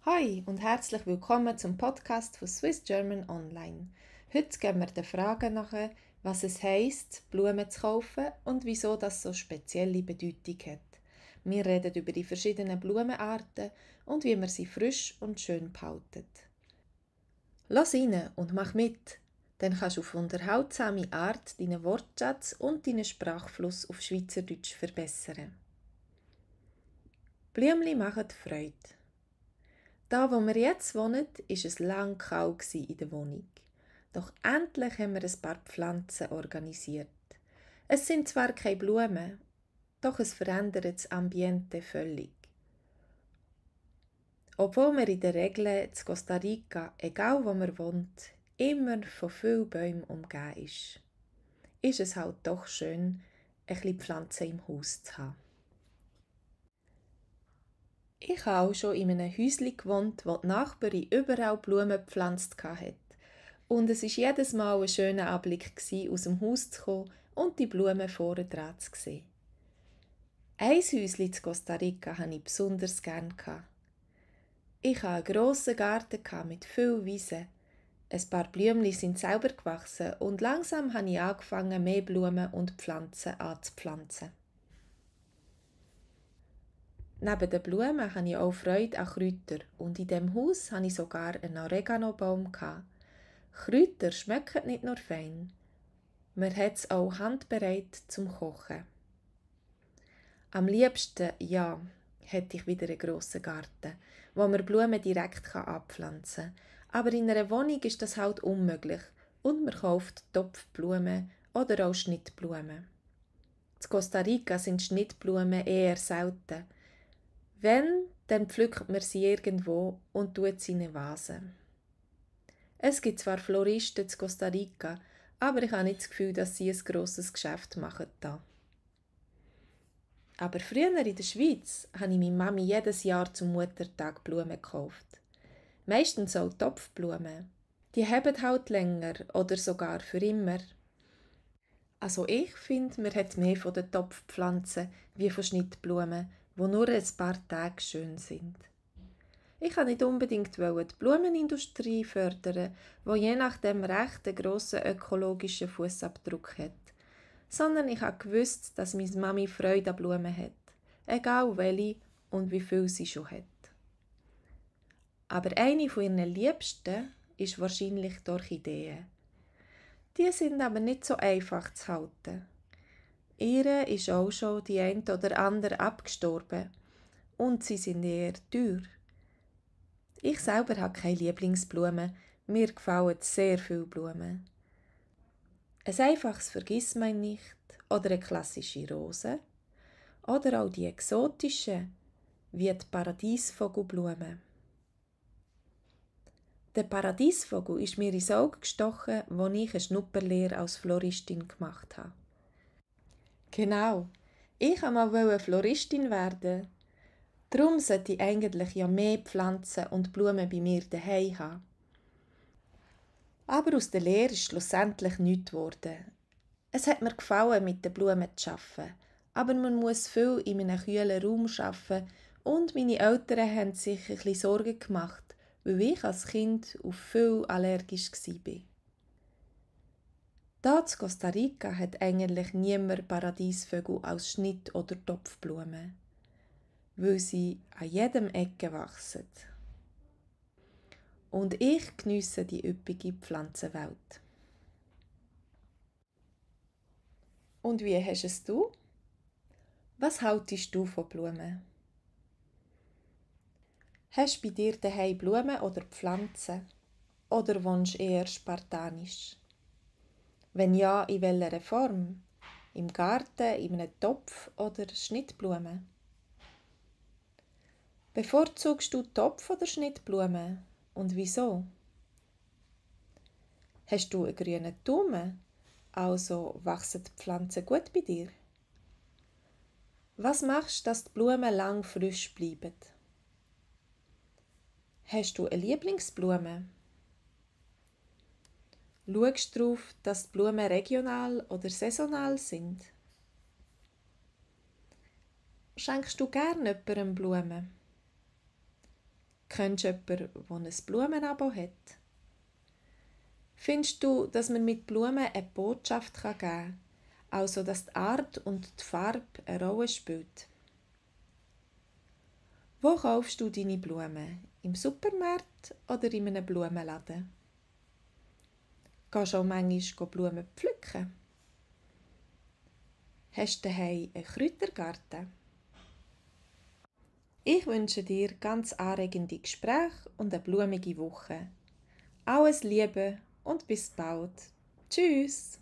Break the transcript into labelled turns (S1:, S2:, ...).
S1: Hi und herzlich willkommen zum Podcast von Swiss German Online. Heute gehen wir der Frage nach, was es heisst, Blumen zu kaufen und wieso das so spezielle Bedeutung hat. Wir reden über die verschiedenen Blumenarten und wie man sie frisch und schön behalten. Lass rein und mach mit, dann kannst du auf unterhaltsame Art deinen Wortschatz und deinen Sprachfluss auf Schweizerdeutsch verbessern. Blümli machen Freude. Da, wo wir jetzt wohnen, war es lang kalt in der Wohnung. Doch endlich haben wir ein paar Pflanzen organisiert. Es sind zwar keine Blumen, doch es verändert das Ambiente völlig. Obwohl wir in der Regel in Costa Rica, egal wo man wohnt, immer von vielen Bäumen umgeben ist es halt doch schön, ein bisschen Pflanzen im Haus zu haben. Ich habe auch schon in einem Häuschen gewohnt, wo die Nachbarin überall Blumen gepflanzt hatte. Und es war jedes Mal ein schöner Anblick, aus dem Haus zu kommen und die Blumen vorne dran zu sehen. Ein Häuschen in Costa Rica hatte ich besonders gerne. Ich hatte einen grossen Garten mit viel Wiesen. Ein paar Blümchen sind selber gewachsen und langsam habe ich angefangen, mehr Blumen und Pflanzen anzupflanzen. Neben den Blumen habe ich auch Freude an Kräutern und in diesem Haus hatte ich sogar einen Oregano-Baum. Kräuter schmecken nicht nur fein, man hat es auch handbereit zum Kochen. Am liebsten, ja, hätte ich wieder einen grossen Garten, wo man Blumen direkt abpflanzen kann. Aber in einer Wohnung ist das halt unmöglich und man kauft Topfblumen oder auch Schnittblumen. In Costa Rica sind Schnittblumen eher selten. Wenn, dann pflückt man sie irgendwo und tut sie in eine Vase. Es gibt zwar Floristen in Costa Rica, aber ich habe nicht das Gefühl, dass sie ein grosses Geschäft machen da. Aber früher in der Schweiz habe ich meiner Mami jedes Jahr zum Muttertag Blumen gekauft. Meistens auch Topfblumen. Die haben halt länger oder sogar für immer. Also ich finde, man hat mehr von den Topfpflanzen wie von Schnittblumen, die nur ein paar Tage schön sind. Ich wollte nicht unbedingt die Blumenindustrie fördern, die je nachdem recht einen grossen ökologischen Fußabdruck hat, sondern ich wusste, dass meine Mami Freude an Blumen hat, egal welche und wie viel sie schon hat. Aber eine von ihren Liebsten ist wahrscheinlich die Orchideen. Die sind aber nicht so einfach zu halten. Ihre ist auch schon die ein oder andere abgestorben und sie sind eher teuer. Ich selber habe keine Lieblingsblumen, mir gefallen sehr viele Blumen. Ein einfaches Vergissmeinnicht oder eine klassische Rose oder auch die exotischen, wie die Paradiesvogelblume. Der Paradiesvogel ist mir ins Auge gestochen, als ich eine Schnupperlehre als Floristin gemacht habe. Genau, ich wollte mal Floristin werden. Darum sollte ich eigentlich ja mehr Pflanzen und Blumen bei mir daheim haben. Aber aus der Lehre ist schlussendlich nichts geworden. Es hat mir gefallen, mit den Blumen zu arbeiten, aber man muss viel in einem kühlen Raum arbeiten und meine Eltern haben sich ein bisschen Sorgen gemacht, weil ich als Kind auf viel allergisch war. Da in Costa Rica hat eigentlich niemand Paradiesvögel als Schnitt- oder Topfblumen, weil sie an jedem Ecke wachsen. Und ich geniesse die üppige Pflanzenwelt. Und wie hast es du? Was haltest du von Blumen? Hast du bei dir daheim Blumen oder Pflanzen? Oder wohnst du eher spartanisch? Wenn ja, in welcher Form? Im Garten, in einem Topf oder Schnittblumen? Bevorzugst du Topf- oder Schnittblumen? Und wieso? Hast du einen grünen Daumen? Also wachsen die Pflanzen gut bei dir? Was machst du, dass die Blumen lang frisch bleiben? Hast du eine Lieblingsblume? Schaust du darauf, dass die Blumen regional oder saisonal sind? Schenkst du gerne jemandem Blumen? Kennst du jemanden, der ein Blumenabo hat? Findest du, dass man mit Blumen eine Botschaft geben kann, also dass die Art und die Farbe eine Rolle spielt? Wo kaufst du deine Blumen? Im Supermarkt oder in einem Blumenladen? Gehst du auch manchmal Blumen pflücken? Hast du daheim einen Kräutergarten? Ich wünsche dir ganz anregende Gespräche und eine blumige Woche. Alles Liebe und bis bald. Tschüss!